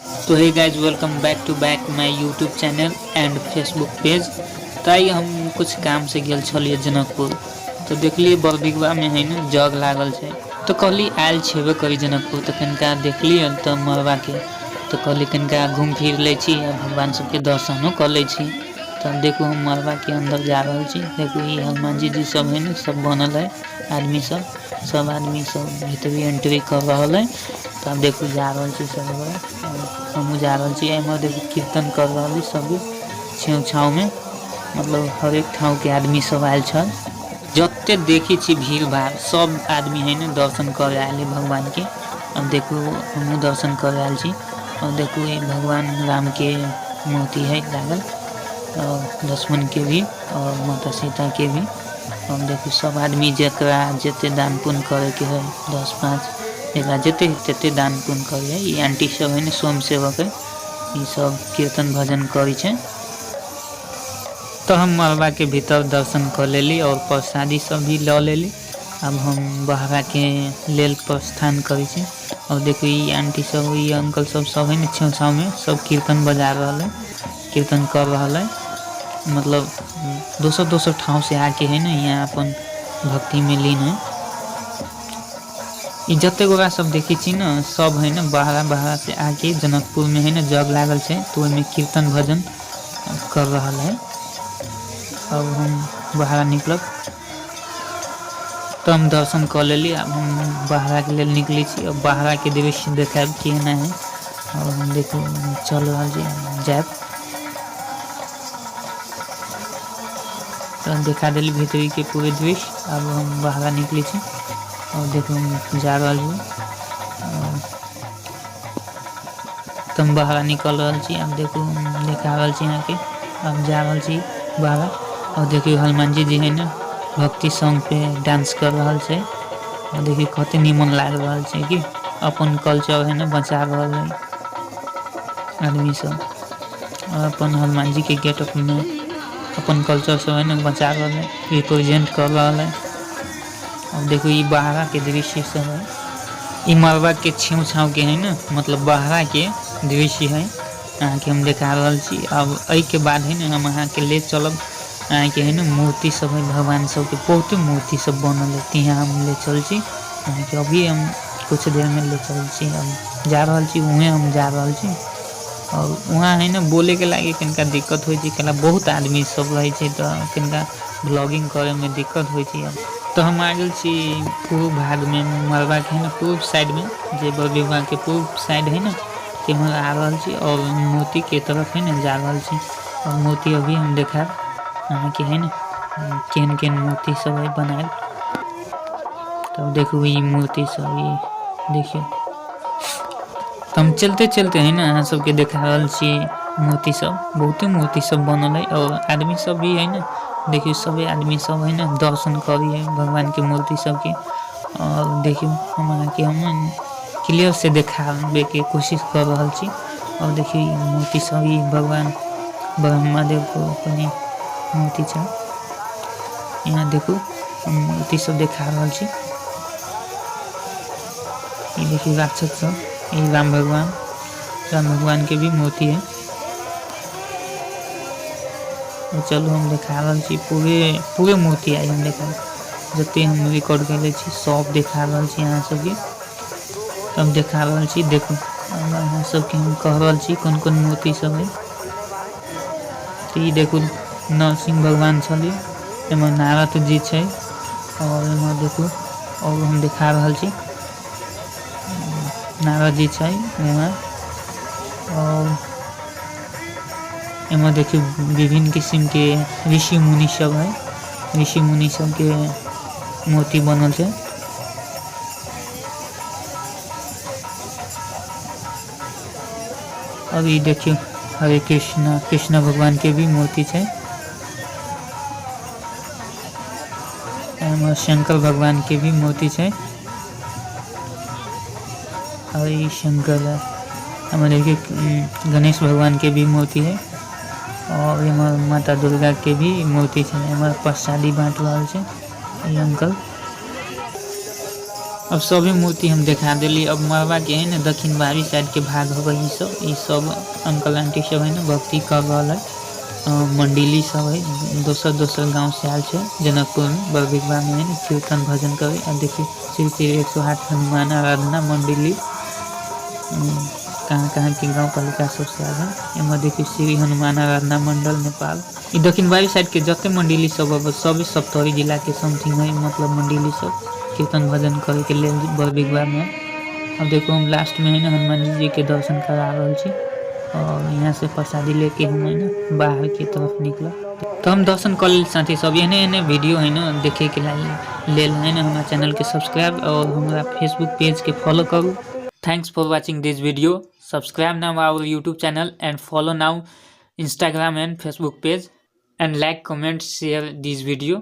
तो hey guys, welcome back to back my YouTube channel and Facebook page. तऽ आइ हम कुछ काम से गेल छलियै जनकपुर, तऽ देखलियै बरबीघवा में है ने जग लागल छै। तऽ कहली आयल छेबे करी जनकपुर, तऽ कनिका देखलियै तऽ मड़बाके, तऽ कहली कनिका घूम फिर लै छी आ भगवान सबके दर्शनो कऽ लै छी। तऽ देखू हम मड़बाके अंदर जा रहल छी। देखू ई हनुमान जी जी सब है ने, सब बनल है आदमी सब, सब आदमी सब भीतरी एंट्री कर रहल है। तऽ आब देखू जा रहल छी सब गोरा, हमहूँ जा रहल छी। एम्हर देखू कीर्तन कर रहल है सब छेउ छाँव में, मतलब हरेक ठाँव के आदमी सब आयल छल। जते देखै छी भीड़ भाड़, सब आदमी है ने दर्शन करे आयल है भगवान के। अब देखू हमहूँ दर्शन करे आयल छी। और देखू ई भगवान राम के मूर्ति है लागल, और लक्ष्मण के भी और माता सीता के भी। और देखू सब आदमी जकरा जते दान पुण्य करे के है, 10-5 जकरा जते तते दान पुण्य करे है। ई आंटी सब है ने स्वयं सेवक है, ई सब कीर्तन भजन करै छै। तो हम मड़बा के भीतर दर्शन कर लेली और प्रसादी सब भी ल लेली। अब हम बहरा के लेल प्रस्थान करै छी। और देखू ई आंटी सब, ई अंकल सब, सब है ने छेउ छाव में सब कीर्तन बजा रहल है, कीर्तन कर रहल है। मतलब दोसर दोसर ठाव से आके है ने यहाँ अपन भक्ति में लीन है। ई जते गोरा सब देखै छी ने, सब है ने बहरा बहरा से आके जनकपुर में है ने जग लागल छै, तो ओहिमे कीर्तन भजन कर रहल है। अब हम बहरा निकलब, तो हम दर्शन कऽ लेली। अब हम बहरा के लेल निकलै छी और बहरा के दृश्य देखायब केहन है। और हम देखू चल रहल छी, जायब तो देखा देली भीतरी के पूरे दृश्य। अब हम बहरा निकलै छी और देखू हम जा रहल छी। तो हम बहरा निकल रहल छी। अब देखू हम देखा रहल छी अहाँके, अब जा रहल छी बहरा। और देखियौ हनुमान जी जी है ने भक्ति सॉन्ग पे डांस कर रहल छै। और देखियौ कते नीमन लाग रहल छै कि अपन कल्चर है ने बचा रहल है आदमी सब। और अपन हनुमान जी के गेटअप में अपन कल्चर सब है ने बचा रहल है, रिप्रेजेंट कर रहल है। और देखो ई बहरा के दृश्य सब है, ई मड़बा के छेउ छाव के है ने, मतलब बहरा के दृश्य है अहाँके हम देखा रहल छी। अब एहि के बाद है ने हम अहाँके ले चलब, अहाँके है ने मूर्ति सब है भगवान सबके, बहुते मूर्ति सब बनल है, तिहाँ हम ले चल छी अहाँके। अभी हम कुछ देर में ले चल छी, हम जा रहल छी उहें हम जा रहल छी। और वहाँ है ने बोले के लागी कनिका दिक्कत होइ छै, कैला बहुत आदमी सब रहै छै तऽ कनिका ब्लॉगिंग करे में दिक्कत होइ छै। तो हम आ गेल छी पूर्व भाग में, मड़बा के है ने पूर्व साइड में, जे बरबीघवा के पूर्व साइड है ने तिम्हर आ रहल छी। और मूर्ति के तरफ है ने जा रहल छी। और मूर्ति अभी हम देखायब अहाँके है ने केहन केहन मूर्ति सब है बनायल। तब देखू ई मूर्ति सब, ई देखियौ। तो हम चलते चलते है ने अहाँ सबके देखा रहल छी मूर्ति सब, बहुते मूर्ति सब बनल है। और आदमी सब भी है ने, देखियौ सबे आदमी सब है ने दर्शन करी है भगवान के मूर्ति सबके। और देखियौ हम अहाँके हम क्लियर से देखाबे के कोशिश कर रहल छी। और देखियौ ई मूर्ति सब, ई भगवान ब्रह्मादेव को अपने मूर्ति छै। यहाँ देखू हम मूर्ति सब देखा रहल छी। ई देखियौ राक्षस सब, ई राम भगवान, राम भगवान के भी मूर्ति है। और चलू हम देखा रहल छी पूरे पूरे मूर्ति आई हम देखा, जते हम रिकॉर्ड करले छी सब देखा रहल छी अहाँ सबके। तो हम देखा रहल छी, देखू अहाँ सबके हम कह रहल छी कोन कोन मूर्ति सब है। तो ई देखू नरसिंह भगवान छलियै, एम्हर नारद जी छै। और एम्हर देखू और हम देखा रहल छी नारद जी छै वहाँ। और एम्हर देखियौ विभिन्न किस्म के ऋषि मुनि सब है, ऋषि मुनि सबके मूर्ति बनल छै। अब ई देखियौ हरे कृष्ण, कृष्ण भगवान के भी मूर्ति छै। एम्हर शंकर भगवान के भी मूर्ति छै। और ई शंकर है। एम्हर देखियौ गणेश भगवान के भी मूर्ति है। और एम्हर माता दुर्गा के भी मूर्ति छै। एम्हर प्रसादी बाँट रहल छै ई अंकल। अब सभी मूर्ति हम देखा देली। अब मड़बा के है न दक्षिणवारी साइड के भाग होगा। ई सब अंकल आंटी सब है न भक्ति कर रहल है। मंडली सब है, दोसर दोसर गांव से आयल छै जनकपुर में, बरबीघवा में है न कीर्तन भजन करे। आ देखिए, श्री श्री 108 हनुमान आराधना मंडली, कहाँ कहाँ के गांव पालिका सब से आयल है। एमे देखिए, श्री हनुमान आराधना मंडल नेपाल। ई दक्षिणवारी साइड के जते मंडली सब अब सब सप्तरी जिला के समथिंग है, मतलब मंडली सब कीर्तन भजन करे के लेल बरबीघवा में। अब देखो, हम लास्ट में है ना हनुमान जी के दर्शन करा रहल छी और यहाँ से प्रसादी लेके हम है ना बाहर के तरफ निकलब। तो हम दर्शन कर लेल साथी सब। एहने एहने वीडियो है ना देखे के लेल है ना हमारा चैनल के सब्सक्राइब और हमारा फेसबुक पेज के फॉलो करू। Thanks for watching this video. Subscribe now our YouTube channel and follow now Instagram and Facebook page and like, comment, share this video.